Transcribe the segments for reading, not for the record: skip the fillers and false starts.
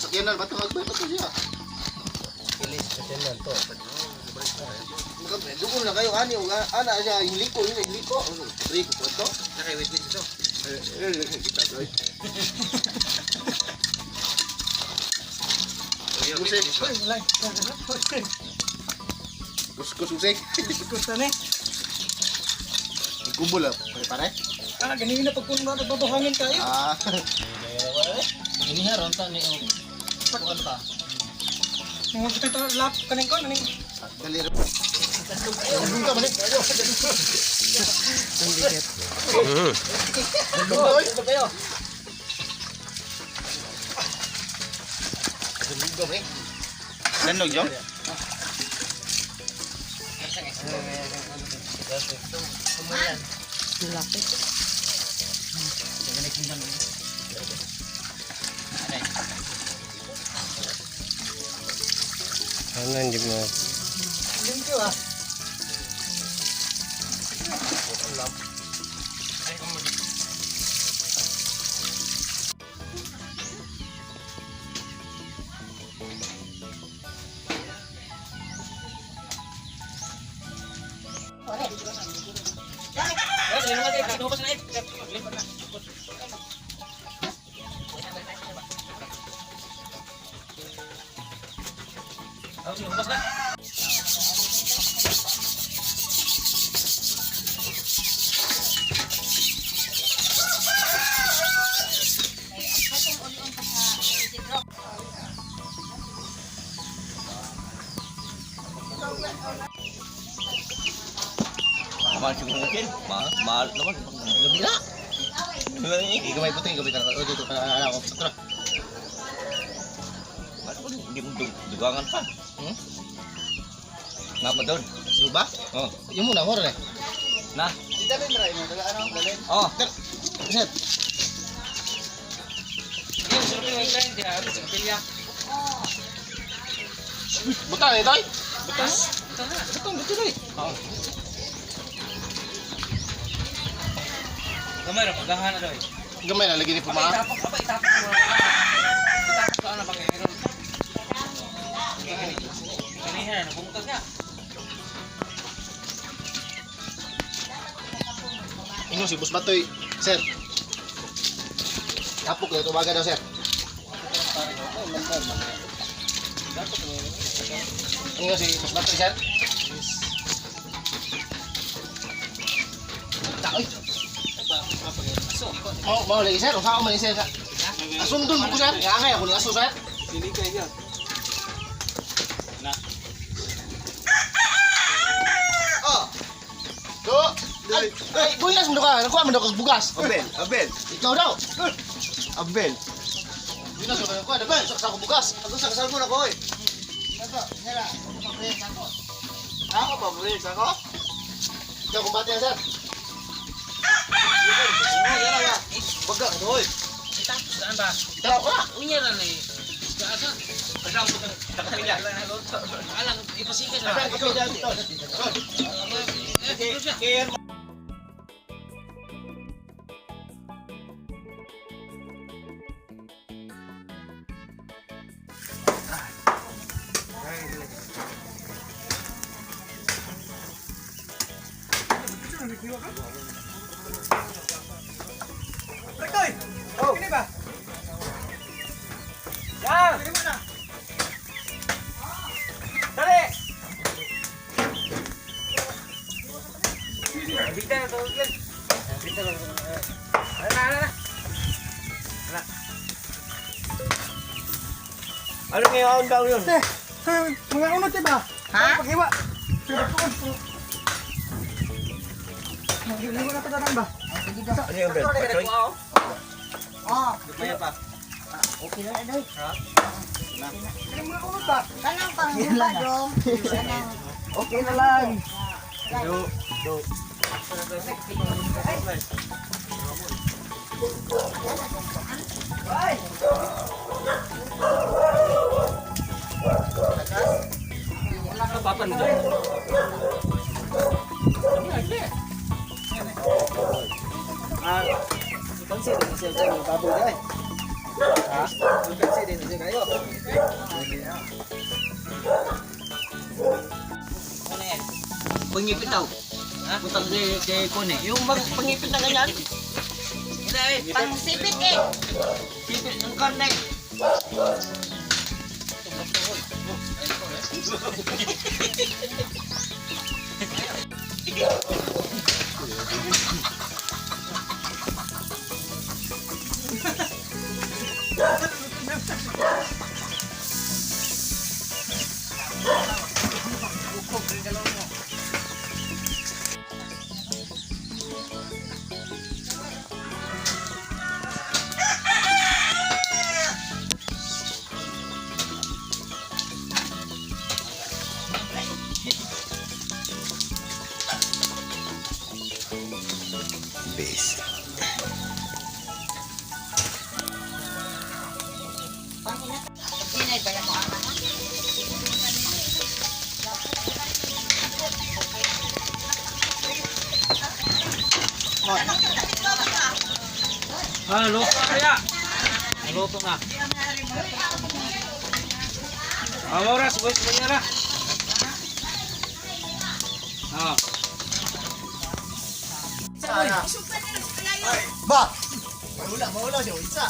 Sakyanan ba ito? Magbay pa ito siya. Doon na kayo, ani, ana siya, yung liko, yung liko. Rico po ito. Naka-witness ito. Kita ko. Musik. Kuskus musik. Gusto ni. Kumbol ah, pare-pare. Ah, ganyan na pagkuno na nagbabuhangin kayo. Ah. Ini haron ta ni og kuan pa. Mga gusto ito lap kaning ko naning. Dali ra. Dugong ka man eh. Dugong kayo. Dugong eh. Ganog jong? Laki. Ano hindi mo? Thank you ah. Mahal siguro mungkin. Mahal, mahal naman. Gabi na. Gamay puting, gamay ka na. Oh, dito ka na. Ako, tara. Mahal ko, hindi mo dugangan pa. Hmm? Napa doon? Suba? Oh. Yung muna, mura na. Na. Di dalhin ra mo, dala ano, dalhin. Oh. Sir. Butang eh, toy. Butas. Butang, butang eh. Oh. Gamay ra pagahan na doy. Gamay na lagi ni Apa puma. itapok, apa itapok mo. Itapok ka na pag Kanihan na bungkag na. Ingon si Boss Batoy, sir. Tapok na tubaga daw, sir. Ingon si Boss Batoy, sir. Taoy. Mau mau lagi sir, usaha man sir. Asundon mo ko sir. Nga ako ni aso sir. Na. Oh. Do. Ay, ay, buinas mo ka. Nakuha mo daw kag bugas. Abel, Abel, Ikaw daw. Abel. Buinas mo ka nakuha. Daghan sa sa bugas. Ako sa kasal mo na ko eh. Ako pa rin ako. Ikaw kumbate yan, sir. Baga, hoy. Itapok saan ba? Ikaw ka. Unya ra ni. Asa? Kasama ko ng takapilya. Alang ipasigas ra. Ikaw dyan. Eh, siya. Rektoy. Oh. Kini ba? Ya. Kini mo na. Dali. Bita na to. Bita na. Ana ana ana. Ano ngayon daw yun? Te, mga unod ba? Ha? Paghiwa. Maghiwa na padaran ba? Ano yung Abel? Patoy? Oh, Kaya pa. okay lang doy. Kini mga unod ba? Kanang pang dong. Kanang Okay na lang. Papa nito. Ah, pansin, siya dyan, yung baboy dyan. Kasi din siya kayo. Ano yan? Pangipit daw. Ha? Butang kay Kone. Yung pangipit na ganyan. Hindi. Pangsipit eh. Sipit ng karne. Base. Pangina. Hinay ba mo ama ha? Ah, luto na kaya. Luto na. Ah, oras, boys, kunyara. Ah. Ba! Maula, maula siya. Isa.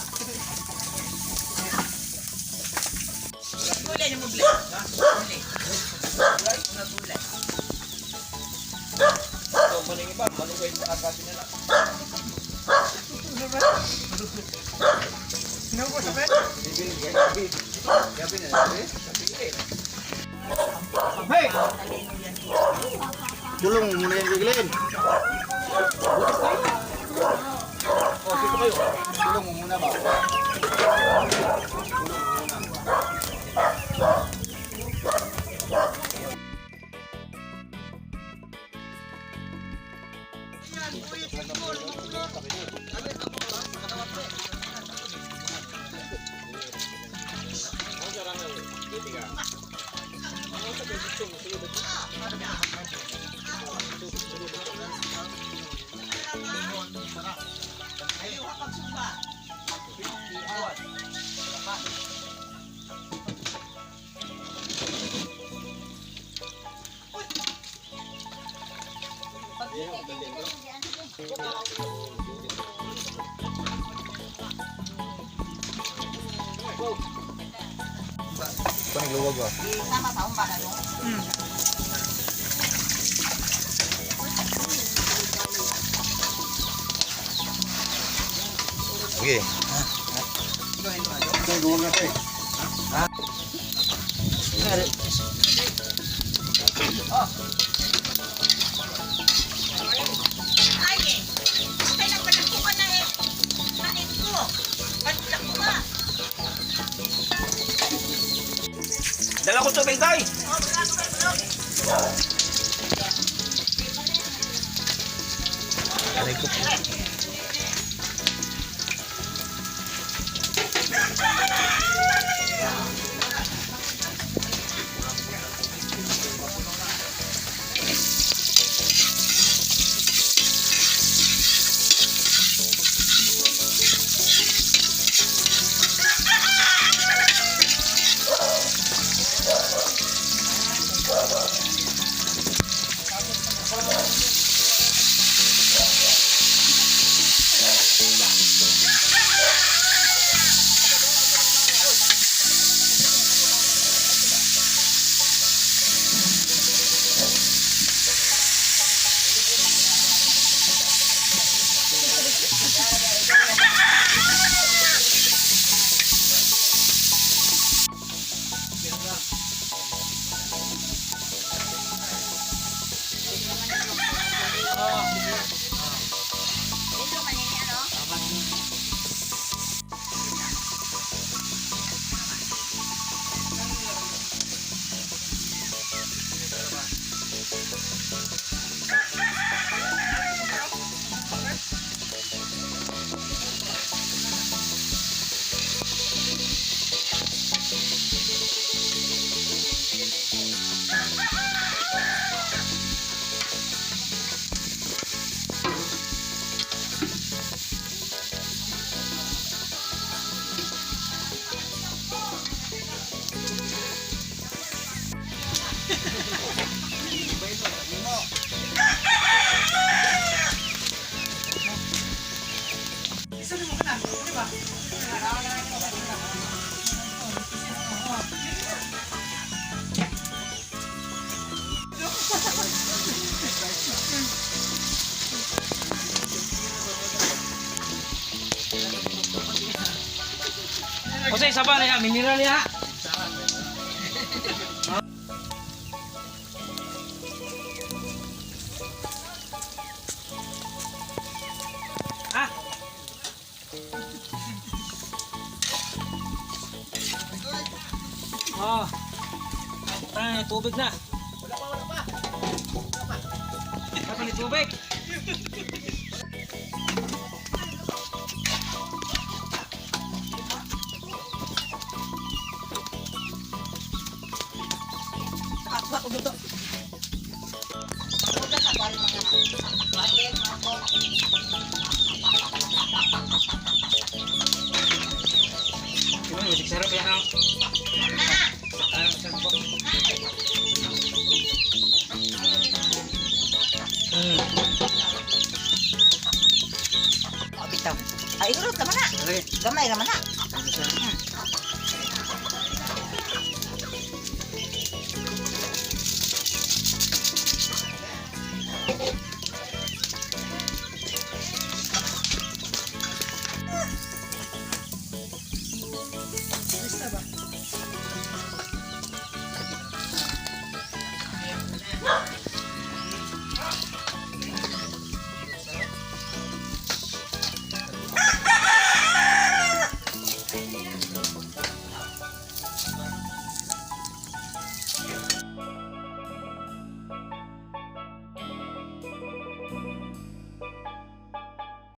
Sinubo sa pet. Dulong muna yung gigilin. Dulong mo muna ba? Panigluwag ba? Sama sa umba ka no? Okay. Panigluwag na ito eh. Ay eh. Kaya nagpadagko ka na eh. Kain ko. Padagko ka. Dala ko tubig, tay. Aray ko. Jose, saba na yan. Mineral niya. Ah. Oh. Ay, tubig na. Wala pa, wala pa. Wala pa. Wala tubig. Ano, sarap yan ang. Ah, sarap po. Oh, bitaw. Ay, irot naman na. Gamay naman na.